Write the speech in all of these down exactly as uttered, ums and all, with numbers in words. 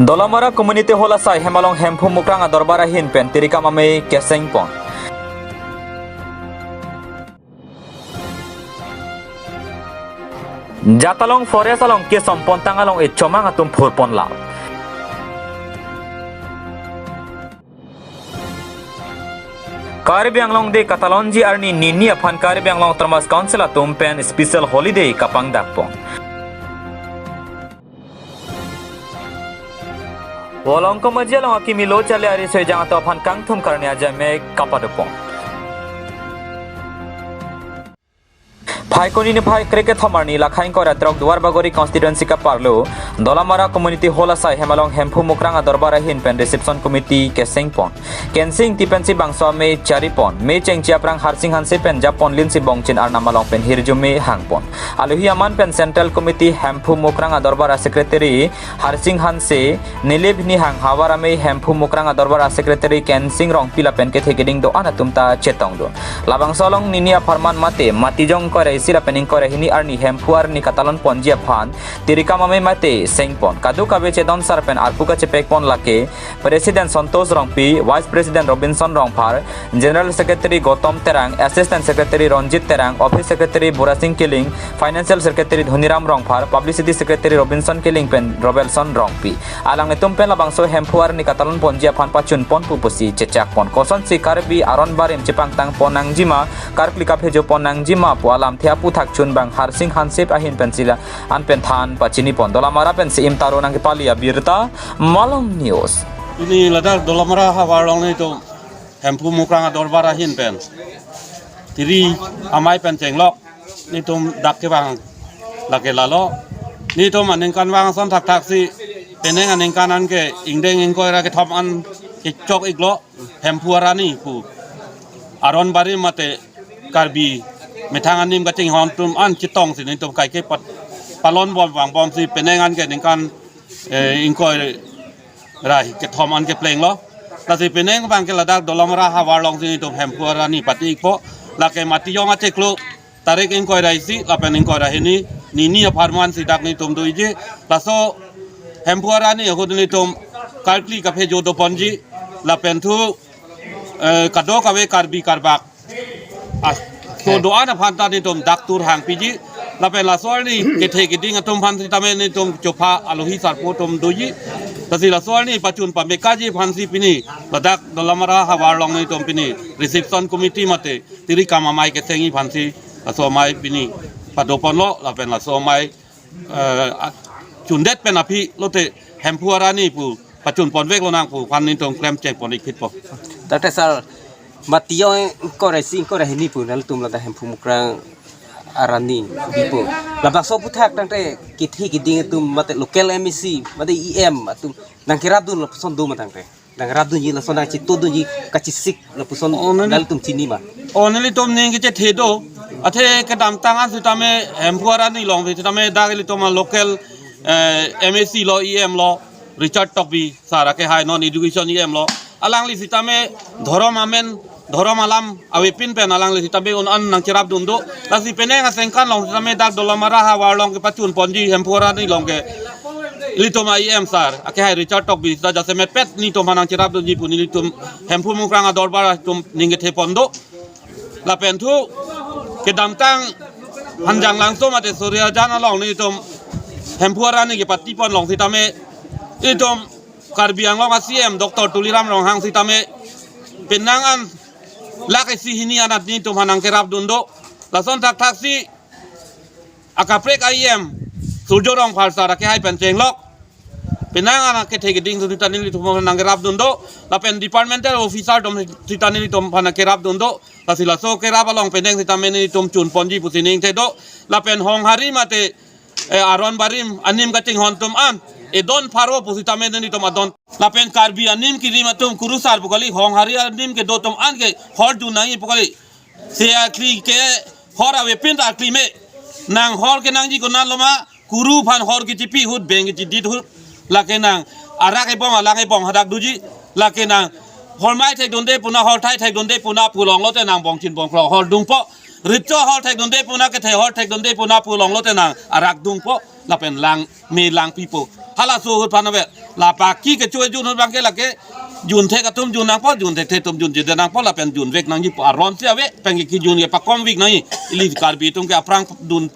Dolamara Community Hall asai hem along Hemphu Mukrang adorbar ahin pen Tirikam amei keseng pon. Jatalong forest along kesom pontang along e chomang atum phur pon la. Karbi Anglong Day katalonji arni nini aphan Karbi Anglong Autonomous Council atum pen special holiday kapangdak pon. Volongkom Aji along akimi lo charli ari soi jang ato aphan kangthum karni ajai mek kapado pon. Phaikuni niphai krekethom arni lakhai ingkoi ra throk Duarbagori constituency kaparlo Dolamara Community Hall asai hem along Hemphu Mukrang adorbar ahin pen reception committee keseng pon. Kensing tipensi bangso amei chari pon. Mei chengchi aphrang Harsing Hanse pen japon linsi bongchin arnam along pen hirjume hang pon. Alohi aman pen Central Committee Hemphu Mukrang adorbar a secretary Harsing Hanse, Nilip Nihang havar amei Hemphu Mukrang adorbar a secretary Kensing Rongpi lapen kethe keding do-an atum ta chetong do. Labangso along nini apharman mate Matijong ingkoi ra isi lapen ingkoi ra hini arni Hemphu arni katalon ponji aphan Tirikam amei mate seng pon. Kadokave chedon sar pen arpu kachepek pon lake President Santosh Rongpi, Vice President Robinson Rongphar, General Secretary Gautam Terang, Assistant Secretary Ranjit Terang, Office Secretary Burasing Killing, Financial Secretary Dhoniram Rongphar, Publicity Secretary Robinson Killing pen Robelson Rongpi. Alanglitum pen labangso Hemphu arni katalon ponji aphan pachun pon pu pusi chechak pon. Kosonsi Karbi aron barim chepangtang pon nangjima, karkli kaphejo pon nangjima pu alamthe aputhak chunbang Harsing Hanse ahin pensi la-an pen than pachini pon. Dolamara pensi Imtaro nangkepali abirta, Malong News. Pini ladak Dolamara havar along nelitum Hemphu Mukrang adorbar ahin pen Tiri amei pen chenglok nelitum dak kevang lake lalo. Nelitum aningkanvang ason thakthaksi penang aningkan an ke ingdeng ingkoi ra kethom an kechok iklo Hemphu arni pu aron barim mate Karbi methang anim kachinghon atum an chetongsi nelitum kaike pat palon bom vangbomsi penang an ke ningkan, eh, ingkoi ra kethom an keplenglo. Lasi penang abang ke ladak Dolamara havar alongsi nelitum Hemphu arni pati ikpo. Lake Matijong achiklo tarik ingkoi ra isi lapen ingkoi ra hini nini apharman si dak nelitum doji. Laso Hemphu arni ahut nelitum karkli kaphejo do ponji lapen thu, eh, kadokave Karbi Karbak, ah, so do-an aphan ta nelitum dak thur hangpiji. Lapen laso arni kethe keding atum aphan sitame nelitum chopha alohi sarpo atum doji. Lasi laso arni pachun pamekaji aphansi pini ladak Dolamara havar along nelitum pini reception committee mate Tirikam amei kesengji aphansi laso amei pini pado ponlo lapen laso amei, eh, a-, chundet pen aphi lote Hemphu arni pu pachun ponvek lonang pu aphan nelitum klemcheng pon ikphitpo. Doctor sir, Matijong ingkoi ra isi ingkoi ra hini pu nelitum ladak Hemphu Mukrang arni bipo. Labangso aputhak tangte kethe keding atum mate local M A C mate E M atum nangkerapdun lapuson do ma tangte. Nangrapdunji lason nangchitodunji kachesik lapuson. Oh, neli- nelitum chini ma? Oh, nelitum ning kechethe do. Athe kedamtang an sitame Hemphu arni along sitame dak ilitum local, eh, M A C lo, E M lo, Richard Tokbi sir akehai non education E M lo. Alangli sitame dhorom amen, dhorom alam avepin pen alangli sitame un an nangcherapdun do. Lasi penang aningkan along sitame dak Dolamara havar along kepachun ponji Hemphu arni along ke ilitum E M sir akehai Richard Tokbi sita jasemet pet nelitum aphan nangcherapdunji pu nelitum Hemphu Mukrang adorbar atum ning kethe pon do. Lapen thu kedamtang Hanjanglangso mate Suryajan along nelitum Hemphu arni kepati pon along sitame ilitum Karbi Anglong a C M Doctor Tuliram Ronghang sitame penang an lake isi hini anat nelitum aphan nangkerapdun do. Lason thakthaksi akaprek E M Surjo Rongphar sir akehai pen chenglok penang an kethe keding sita nelitum aphan nangkerapdun do. Lapen departmental officer atum sita nelitum aphan nangkerapdun do. Lasi laso kerap along penang sitame nelitum chun ponji pusi ningthe do. Lapen Honghari mate, eh, aron barim anim kachinghon atum an edon pharo pu sitame nelitum adon. Lapen Karbi anim kirim atum kurusar pu kali, Honghari anim kedo atum an ke hor dun nangji pu kali. Se akli ke hor avepin ta akli me. Nang hor kenangji konat lo ma, kuru aphan hor kechipi ahut, beng kechidit ahut. Lake nang arak ebong alang ebong hadak doji. Lake nang hor mai thekdunde puna, hor thai thekdunde puna pu longlote nang bongchin bongkrok hor dungpo. Ritcho hor thekdunde puna, kethe hor thekdunde puna pu longlote nang arak dungpo. Lapen lang me lang pipo. Halaso ahut aphan ave. Lapu aki kecho-e jun abang ke lake junthek atum jun nangpo, junthekthe atum junjedet nangpo lapen junvek nangji pu aron si ave, penke kejun ke pakomvek nangji. Ili Karbi atum ke aphrang dun,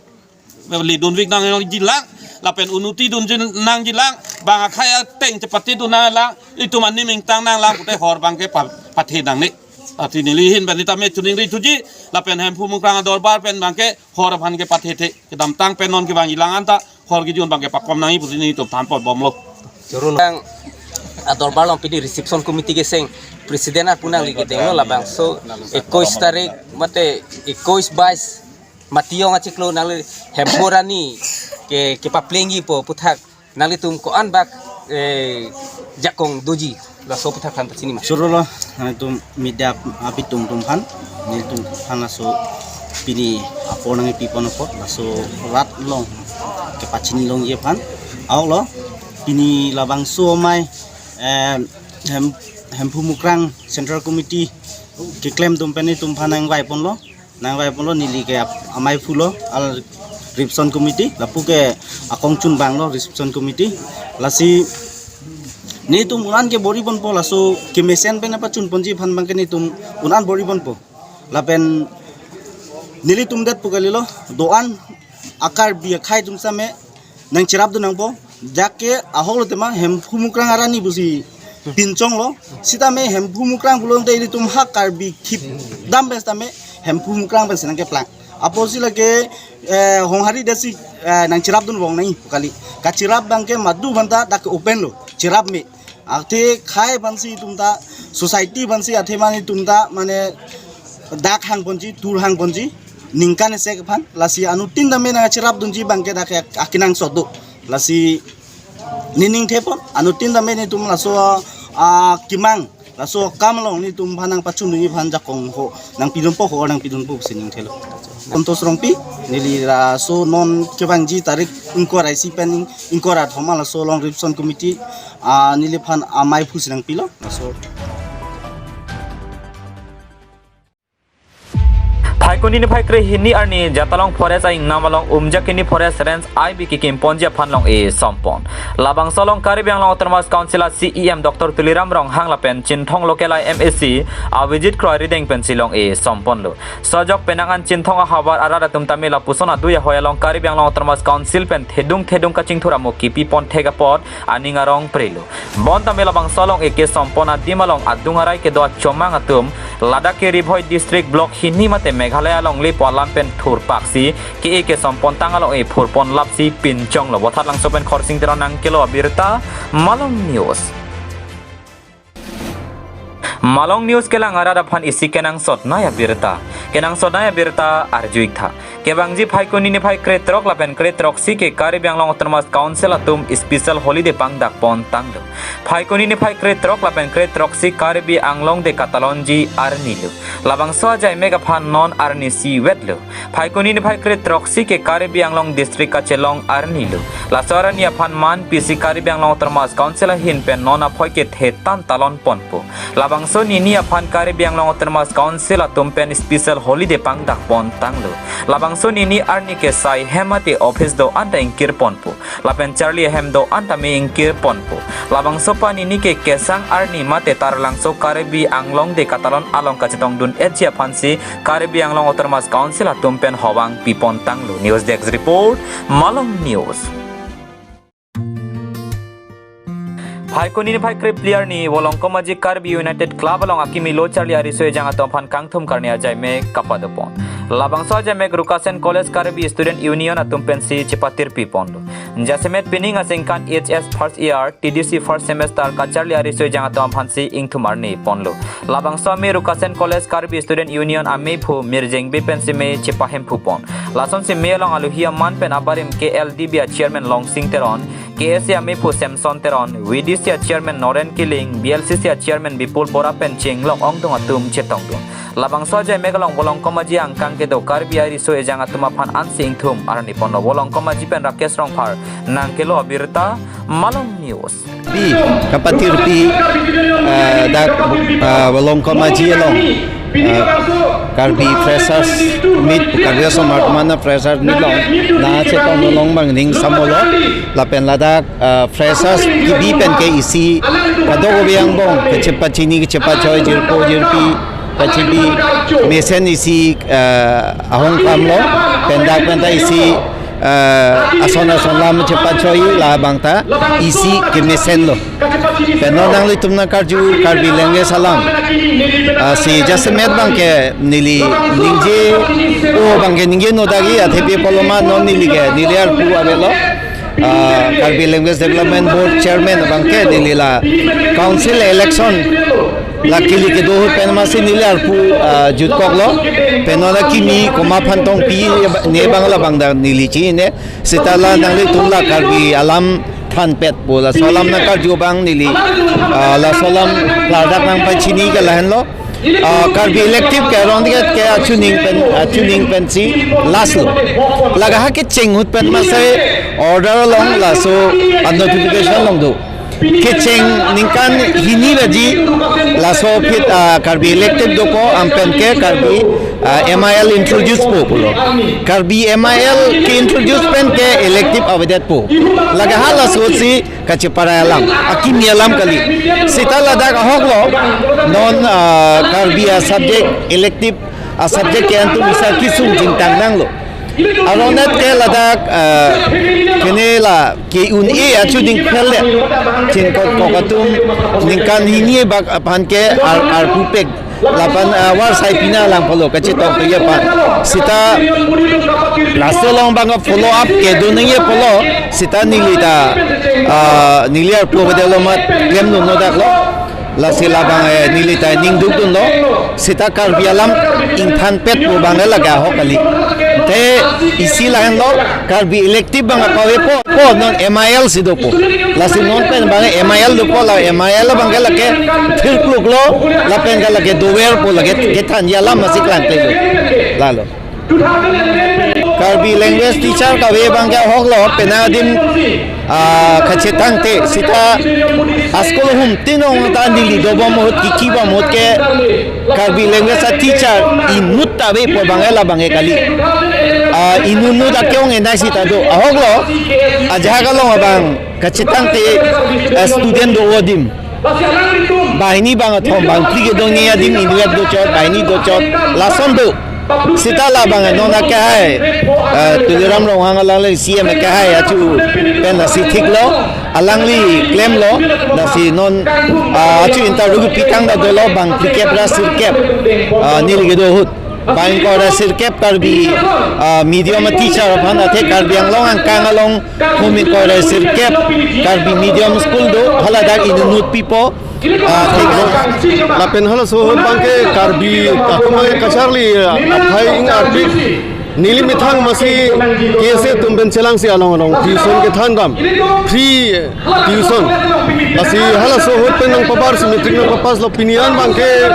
ledunvek nangji lang, lapen unuti dunji nangji lang, bang akhei ateng chepatedun nanglang, itum anim ingtang nanglang pute hor abang ke pa-, pathe nangne. Athe neli ahin pen sitame choningri thuji, lapen Hemphu Mukrang adorbar pen abang ke hor aphan ke pathethe, kedamtang pen non kevangji lang anta hor kejun abang ke pakom nangji pusi nelitum thanpon bomlo. Choro nang adorbar along pini reception committee keseng president apu nangli kedenglo, labangso ekkois tarik mate ekkois bais Matiyong achiklo nangli Hemphu arni ke, kepaplengji pu aputhak nanglitum ko-an bak, eh, jakong doji, laso aputhak than pachini ma. Choro lo, nangtum media abitung atum aphan, nelitum aphan laso pini apor nangkepipon apot, laso rat along kepachini longji aphan. Ahok lo, pini labangso amei, eh, Hem-, Hemphu Mukrang Central Committee keklem atum pen nelitum aphan nangvaiponlo. Nangvaiponlo, neli ke ap-, amei aphulo, al reception committee, lapu ke akongchun abanglo reception committee. Lasi nelitum un-an ke bor-iponpo, laso kemesen pen pachunponji aphan abang ke nelitum un-an bor-iponpo. Lapen nelitum det pu kalilo, do-an a-Karbi akhei atum sitame nangcherapdun nangpo, jakke ahok lo tema Hemphu Mukrang arni pusi pinchonglo, sitame Hemphu Mukrang pulote ilitum ha Karbi khip dam pen sitame Hemphu Mukrang pensi nangkeplang. Apotsi lake, eh, Honghari detsi, eh, nangcherapdun vong nangji pu kali. Kacherap abang ke madu aphanta dak open lo, cherap me. Athe khei aphansi itum ta, society aphansi athe mane itum ta, mane dak hangponji, tur hangponji, ningkan isi aphan, lasi anuttin tame nangcherapdunji abang ke dak ke akenangsot do. Lasi nening thepon, anuttin tame nelitum laso, ah, kemang, laso akam along nelitum aphan nangpachundunji aphan jakong ho, nangpidunpo ho, nangpidunpo pusi ningthelo. Santosh Rongpi, neli laso non kevangji tarik ingkoi ra isi pen ingkoi ra thom laso along reception committee, ah, neliphan amei aphusi nangpilo. Laso. Phaikuni niphai krehini arni Jatalong Forest aingnam along Umjakini Forest Range I B kekim ponji aphan long-e sompon. Labangso along Karbi Anglong Autonomous Council a C E M Doctor Tuliram Ronghang lapen Chinthong local I M A C Avijit Kroirideng pensi long-e somponlo. Sojok penang an Chinthong ahavar arat atum tame lapuson adui ahoi along Karbi Anglong Autonomous Council pen thedung thedung kachingthur amo kepipon thek apot aning arong prelo. Bonta me labangso along-e kesompon adim along adung arai kedo achomang atum ladak ke Ri Bhoi District Block hini mate Meghalaya alongle pu alam pen thurpaksi ke-e kesompon tang along-e phurpon lapsi pinchonglo. Bothatlangso pen Khorsing Teron nangkelo abirta Malong News. Malong News kelang arat aphan isi kenangsotnei abirta. Kenangsotnei abirta arju-ik tha. Kevangji Phaikuni niphai krethrok lapen krethroksi ke Karbi Anglong Autonomous Council atum special holiday pangdakpon tanglo. Phaikuni niphai krethrok lapen krethroksi Karbi Anglong Day katalonji arnilo. Labangso ajaimek aphan non arni isi vetlo. Phaikuni niphai krethrok si ke Karbi Anglong District kachelong arni lo. Laso arni aphan man pisi Karbi Anglong Autonomous Council ahin pen non aphoi kethe tan talon ponpo. Labangso nini aphan Karbi Anglong Autonomous Council atum pen special holiday pangdak pon tanglo. Labangso nini arni ke sai hem mate office do-an ta ingkir ponpo. Lapen charli ahem do-an tame ingkir ponpo. Labangso pa nini ke kesang arni mate Taralangso Karbi Anglong Day katalon along kachetongdun etji aphansi Karbi Anglong Autonomous Council atum pen howang pipon tanglo. News Desk Report, Malong News. Phaikuni niphai krepli arni Volongkom Aji Karbi United Club along akimi lo charli ariso ejang atum aphan kangthum karni ajaimek kapadopon. Labangso ajaimek Rukasen College Karbi Student Union atum pensi chepatirpi ponlo. Jasemet pining aningkan H S first year, T D C first semester kacharli ariso ejang atum aphansi ingthum arni ponlo. Labangso amei Rukasen College Karbi Student Union ameiphu Mirjeng Bey pensi mei chepahemphu pon. Lasonsi mei along alohi aman pen abarim K L D B a chairman Longsing Teron, K S A ameiphu Samson Teron, V D C a chairman Noren Killing, B L C C a chairman Bipul Bora pen chenglok ongdung atum chetongdun. Labangso ajaimek along Volongkom Aji angkang kedo Karbi ariso ejang atum aphan ansi ingthum arni ponlo. Volongkom Aji pen Rakesh Rongphar nangkelo abirta, Malong News. Pi, kapatirpi, ah, dak, ah, Volongkom Aji along uh, Karbi Freshers Meet, Karbi Asomar atum an Freshers Meet along nangchetong long abang ning samolo, lapen ladak, uh, Freshers kebi pen ke isi kadokave angbong kachepachini kachepachoi, jirpo jirpi kachebi mesen isi, uh, ahong kamlo, pen dak pen ta isi, uh, ason ason alam chepachoi, labang ta isi kemesenlo. Pen non nanglitum nangkarju Karbi language alam, ah, si jasemet abang ke neli ningje, o abang ke ningje nodagi, athepi apotlo ma non neli ke neli arpu avelo. Ah, Karbi Language Development Board Chairman abang ke neli la council election la kili kedo ahut pen masi neli arpu, ah, jutkoklo. Pen non akimi komat aphan tongpi ne abang, labang ta neli chini ne. Seta la nanglitum la Karbi alam thanpetpo, laso alam nangkarju abang neli, ah, laso alam ladak nangpachini ke lahenlo. Ah, Karbi elective ke rong tiket ke achuning pen, achuning pensi lastlo. Lake ha kecheng ahut pen masi order along laso, ah, notification along do. Kecheng ningkan hini baji laso aphi, ah, Karbi elective dopo, anpen ke Karbi, ah, M I L introduce po pulo. Karbi M I L ke-introduce pen ke elective avedetpo. Lake halaso si kacheparai alam, akimi alam kali. Seta ladak ahoklo, non, ah, Karbi a-subject, elective a-subject ke antum isi kesung chingtang nanglo. Aron-et ke ladak, ah, kene la ke-un-e achuning phel le chingkok kok atum ningkan hini bak aphan ke ar, arpupek. Lapen, ah, war sai pina lang pulo kachetong pegi aphan. Seta laso along abang follow up kedo nangji pulo, seta neli ta, ah, neli arpu avedetlo amat klemdun nodaklo. Lasi labang, eh, neli ta ningdukdunlo. Seta Karbi alam ingthanpetpo abang lake ahok kali. Te isi lahenlo, Karbi elective abang pavepo, po non M I L si dopo. Lasi non pen abang M I L dopo, la M I L abang lake thirkluklo, lapen ke lake doverpo, lake kethanji alam masi klangkle lo. Lalo. Karbi language teacher kave abang ke ahoklo, penang adim, ah, kachetangte, seta a-school ahum tinong ta neli dobom ahut, kiki bom ahut ke Karbi language a-teacher inut ta avepo abang labang ke kali. Ah, inut inut akeong enai seta do. Ahoklo, ajahak along abang kachetangte, ah, student do adim. Banghini bangkethom bangphli kedongji adim inutvet dochot, banghini dochot, lason do. Seta labang non akehai, eh, Tuliram Ronghang alangli C M akehai achu pen lasi thiklo, alangli klemlo, lasi non, ah, achu interview kepitang ta dolo bang phlikep ra sirkep, ah, neli kedo ahut. Bang ingkoi ra sirkep Karbi, ah, medium teacher aphan athe Karbi Anglong angkang along hum ingkoi ra sirkep Karbi medium school do, haladak inut inut pipo, ah, thiklo. Lapen halaso ahut abang ke Karbi atum abang ke kacharli, ah, aphai ing arpik. Neli methang masi K S A atum pen chelangsi along along tuition kethan dam. Free tuition. Lasi halaso ahut pen nangpabar si matric nangpapasslo, pini an abang ke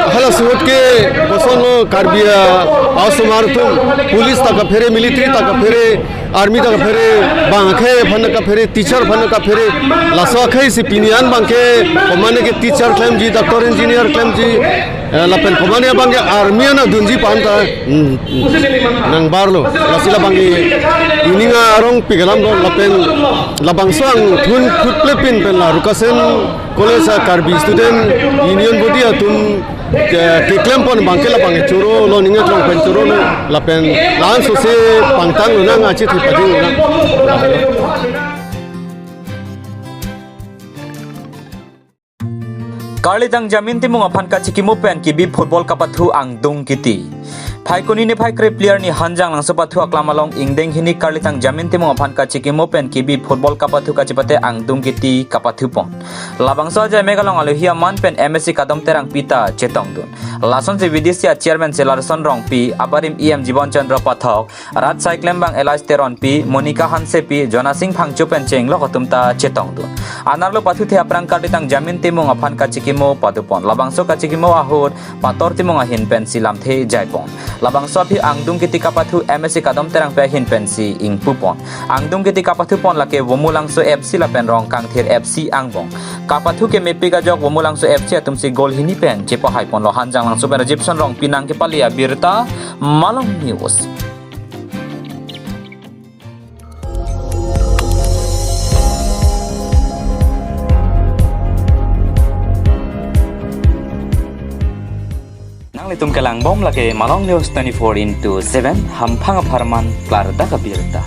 halaso ahut ke kosonlo Karbi a-, asomar atum, police ta kaphere, military ta kaphere, army ta kaphere, bang akhei aphan kaphere, teacher aphan kaphere, laso akhei si pini an abang ke komatne ke teacher klemji, doctor, engineer klemji, eh, lapen komatne abang ke army an adunji aphan ta, mm, mm, nangbarlo. Lasi labang ke ining arong pik alamlo, lapen labangso angthun phutplepin pen la Rukasen College a Karbi Student Union body atum ke, keklempon abang ke labang chorolo, ning aklong pen chorolo, lapen la-an sose pangtang lonang, achithi pajing lonang. Karlitang Jamin Timung aphan kachikimo pen kebi football kapathu angdung kiti. Phaikuni niphai krephli arni Hanjanglangso pathu aklam along ingdeng hini Karlitang Jamin Timung aphan kachikimo pen kebi football kapathu kachipate angdung kiti kapathupon. Labangso ajai mek along alohi aman pen M A C Kadom Terangpi ta chetongdun. Lasonsi V D C a chairman Selarson Rongpi, abarim E M Jibon Chandra Pathak, rat saiklem abang Elias Teronpi, Monica Hansepi, Jonasing Phangcho pen chenglok atum ta chetongdun. Anerlo pathuthe aphrang Karlitang Jamin Timung aphan kachikimo padopon. Labangso kachikimo ahut Pator Timung ahin pensi lamthe jaipon. Labangso aphi angdung kiti kapathu M A C Kadom Terangpi ahin pensi ingpupon. Angdung kiti kapathu pon lake Vomulangso F C lapen Rongkangthir F C angbong. Kapathu kemepik ajok Vomulangso F C atumsi goal hini pen chepahai ponlo. Hanjanglangso pen Rajibson Rongpi nangkepale abirta, Malong News. Nanglitum kelangbom lake Malong News twenty-four into seven, hamphang apharman klardak abirta.